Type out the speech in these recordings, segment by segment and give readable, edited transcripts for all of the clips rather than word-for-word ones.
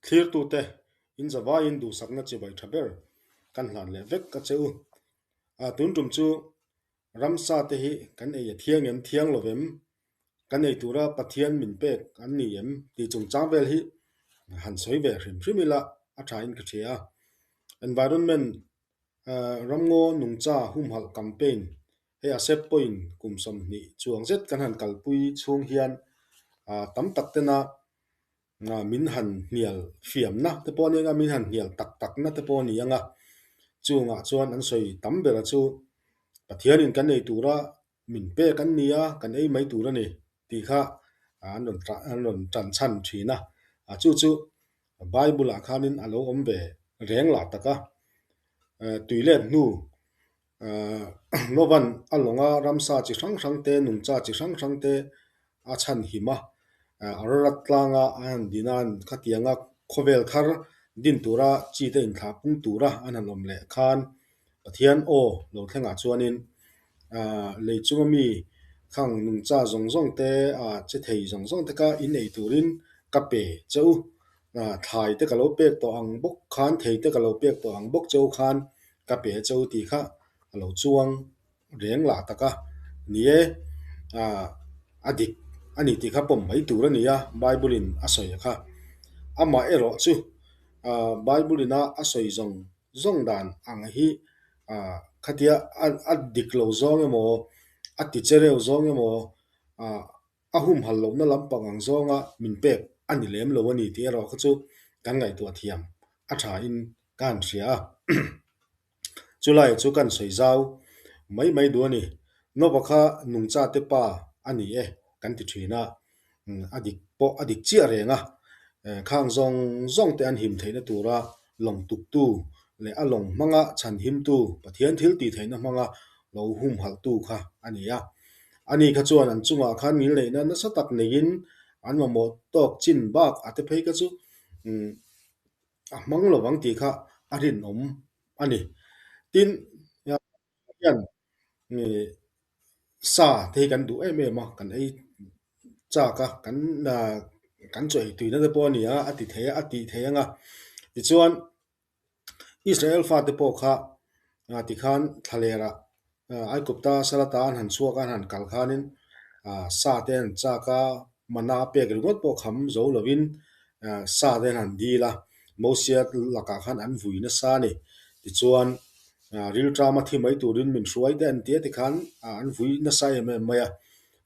Thlirtute in zavaiin duhsakna chibai tha ber kan hlan leh vek a che u. Tun tum chu ramsa te hi kan ei a thiang em, thiang lo em, kan ei tura Pathian min pek an ni em tih chungchang vel hi han sawi ve hrim hrim ila a thain ka hria a. Environment Ramngaw nungcha humhalh campaign hei a sep pawhin kum 20 chuang zet kan han kalpui chhung hian tam tak tena min han hnial fiamna te pawh a ni ang a, min han hnial tak takna te pawh a ni ang a. Chungah chuan an sawi tam bera chu Pathianin kan ei tura min pek an ni a, kan ei mai tur a ni tih kha an rawn an rawn tan chhan thin a. Chu chu Bible ah khanin a lo awm ve reng lah tak a. Tui let hnu Novan a lawnga ramsa chi hrang hrang te, nungcha chi hrang hrang te a chhan him a, Ararat tlanga a han din a, khatianga khawvel thar din tura chi te inthlah pung tura an han awm leh khan Pathian aw lo thlengah chuanin lei chunga mi khang nungcha zawng zawng te, che thei zawng zawng te kha in ei turin ka pe che u. Thlai te ka lo pek tawh ang bawk khan, thei te ka lo pek tawh ang bawk che u khan ka pe che u tih kha a lo chuang reng lah tak a. Ni e, a dik a ni tih kha pawm mai tur a ni a, Bible in a sawi kha. Amah erawh chu Bible ina a sawi zawng zawng dan ang hi khatia a dik lo zawng emaw, a ti che reuh zawng emaw, a humhalh lohna lampang ang zawnga min pek a ni lem lo a ni tih erawh kha chu kan ngaihtuah thiam a thain ka han hria a. Chulai chu kan sawi zau mai mai duh a ni. Nova kha nungcha te pa a ni e kan ti thin a, a dik pawh a dik chiah reng a. Khang zawng zawng te an him theihna tura lawng tuktu leh a lawng hmanga chhan himtu Pathian thil tih theihna hmanga lo humhalhtu kha a ni a. Ani kha chuan an chungah khan ngilneihna nasa tak neiin an mamawh tawk chin bak a te phei kha chu a hmang lo ang tih kha a rinawm a ni. Tin, hian sa te hi kan duh em em a, kan ei chak a, kan kan chaw ei tuina te pawh a ni a, a ti thei a, a tih thei ang a. Tichuan, Israel fate pawh kha tikhan thlalerah Aikupta Salata an han chhuak a, an han kal khanin sa te an chak a, mana pek ringawt pawh kham zo lovin sa te an han dil a, Mosia lakah khan an vui nasa a ni. Tichuan, rilṭama thi mai turin min hruai te an ti a tikhan an vui nasa em em mai a.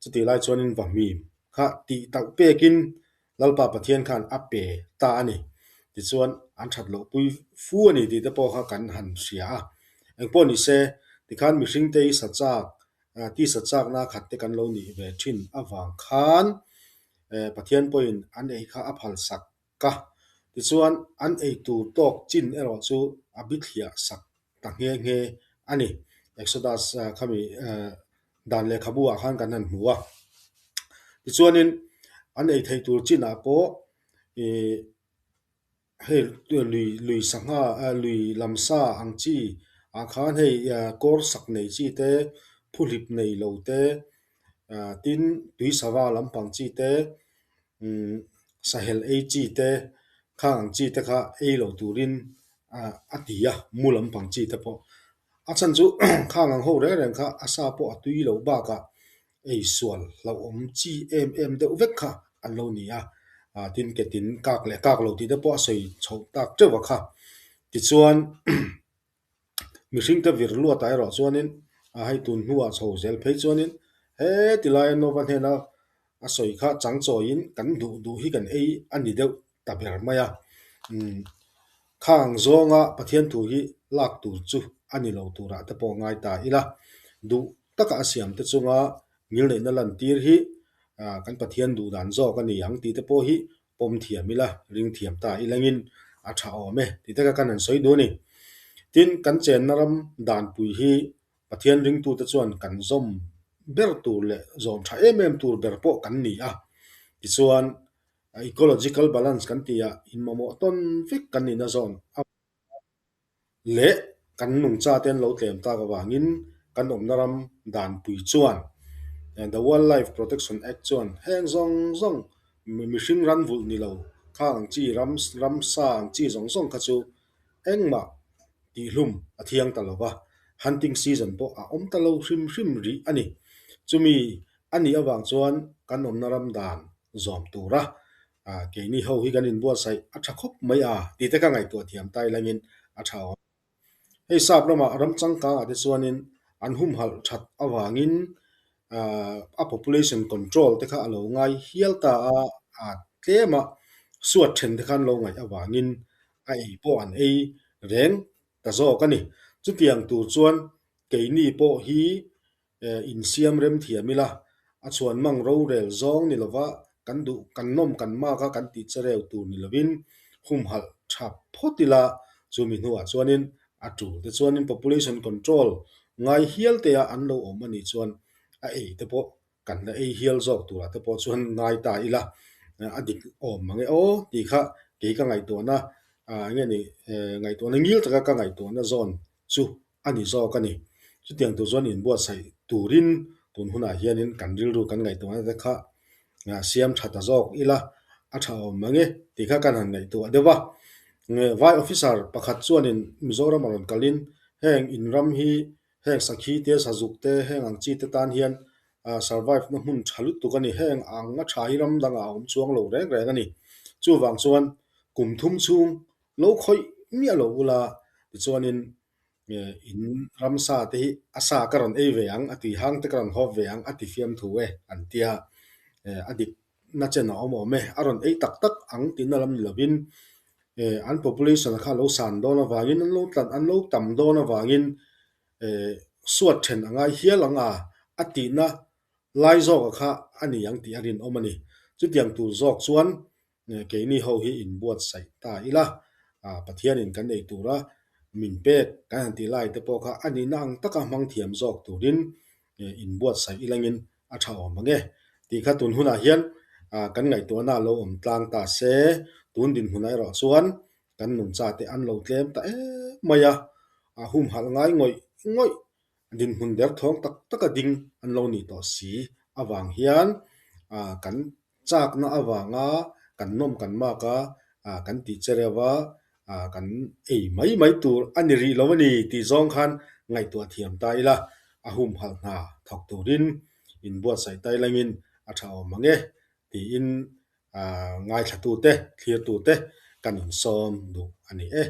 Chutih lai chuanin vahmim kha tih tauh pekin Lalpa Pathian khan a pe ta a ni. Tichuan, an that loh pui fu a ni tih te pawh kha kan han hria a. Engpawh ni se, tikhan mihringte hi sa chak, tisa chakna khat te kan lo nih ve thin avang khan Pathian pawhin an ei kha a phal sak ka. Tichuan, an ei tur tawk chin erawh chu a bithliah sak ta nghe nghe a ni. Exodus khami dan lehkhabu ah khan kan han hmu a. Tichuanin an ei theih tur chinah pawh ih hei lui lui sangha lui lam sa ang chi ah khan hei kawr sak nei chi te phuhlip nei lo te tin tui sava lampang chi te umm sahel ei chi te khang ang chi te kha ei lo turin a ti a mu lampang chi te pawh. A chhan chu khang ang ho reng reng kha a sa pawh a tui loh bakah ei sual hlauhawm chi em em deuh vek kha an lo ni a, tin ke tin kak leh kak lo tih te pawh a sawi chhoh tak teuh a kha. Tichuan mihring te vir luatah erawh chuanin a hei tun hnuah chho zel phei chuanin heti laia Nova hnena a sawi kha chang chawiin kan duh duh hi kan ei a ni deuh ta ber mai a. Umm khang zawnga Pathian thu hi lak tur chu a ni lo turah te pawh ngai ta ila. Duh taka a siam te chunga ngilneihna lantir hi kan Pathian duh dan zawk a ni ang tih te pawh hi pawm thiam ila, ring thiam ta ilangin a tha awm e tih te kha kan han sawi duh a ni. Tin, kan chenna ram danpui hi Pathian ringtute chuan kan zawm ber tur leh zawm tha em em tur ber pawh kan ni a. Tichuan, ecological balance kan tih ah inmamawh tawn vek kan nihna zawn a leh kan nungcha te an lo tlem tak avangin kan awmna ram danpui chuan The Wildlife Protection Act chuan heng zawng zawng mihring ran vulh ni lo. Khang ang chi ram ramsa ang chi zawng zawng kha chu engmah tihhlum a thiang ta lo va, hunting season pawh a awm ta lo hrim hrim rih a ni. Chumi a nih avang chuan kan awmna ram dan zawm tura keini ho hi kan inbuatsaih a tha khawp mai a tih te ka ngaihtuah thiam ta ilangin a tha awm. Hei sap ramah ram changkangah te chuanin an humhalh that avangin a population control te kha a lo ngai hial ta a, a tlema suat then te kha an lo ngaih avangin a ei pawh an ei reng ta zawk a ni. Chutiang tur chuan keini pawh hi Insiam rem thiam ila, a chhuan mang rorel zawng ni lova kan duh kan nawm kan mak a kan tih chereu tur ni lovin humhalh tha phawt ila, chumi hnuah chuanin a tul te chuanin population control ngai hial te a an lo awm a nih chuan a ei te pawh kan la ei hial zawk turah te pawh chuan ngai ta ila, a dik awm mang e aw tih kha kei ka ngaihtuahna enge ni ngaihtuahna ngil taka ka ngaihtuahna zawn chu a ni zawk a ni. Chutiang tur chuan inbuatsaih turin tun hunah hianin kan rilru kan ngaihtuahna te kha siam tha ta zawk ila a tha awm mang e tih kha kan han ngaihtuah deuh a. Vai officer pakhat chuanin Mizoram a rawn kalin heng in ram hi heng sakhi te sazuk te heng ang chi te tan hian survive na hmun tha lutuk a ni. Heng ang a tha hi ram dangah a awm chuang lo reng reng a ni. Chuvang chuan kum thum chhung Lo khawih miah lo ula, tichuanin in ramsa te hi a sa ka rawn ei ve ang, a tui hang te ka rawn hawp ve ang a ti fiam thu e an tia. A dik na chen a awm awm e, a rawn ei tak tak ang tihna lam ni lovin an population kha a lo san dawn avangin an lo tlan an lo tam dawn avangin suat then a ngai hial ang a, a tihna lai zawka kha a ni ang tih a rinawm a ni. Chutiang tur zawk chuan Keini ho hi inbuatsaih ta ila, Pathianin kan ei tura min pek kan han tih lai te pawh kha a nihna ang taka hmang thiam zawk turin inbuatsaih ilangin a tha awm ang e tih kha tun hunah hian kan ngaihtuahna lo awm tlang ta se, tun dinhmunah erawh chuan kan nungcha te an lo tlem ta em mai a, a humhalh ngai ngawih ngawih dinhmun derthawng tak taka ding an lo nih tawh si avang hian kan Chakna avanga kan nawm kan mak a, kan tih che reuh a, kan ei mai mai tur a ni rih lo a ni tih zawng khan ngaihtuah thiam ta ila, a humhalh hna thawk turin inbuatsaih ta ilangin a tha awm ang e tiin ngaithlatute, thlirtute kan insawm duh a ni e.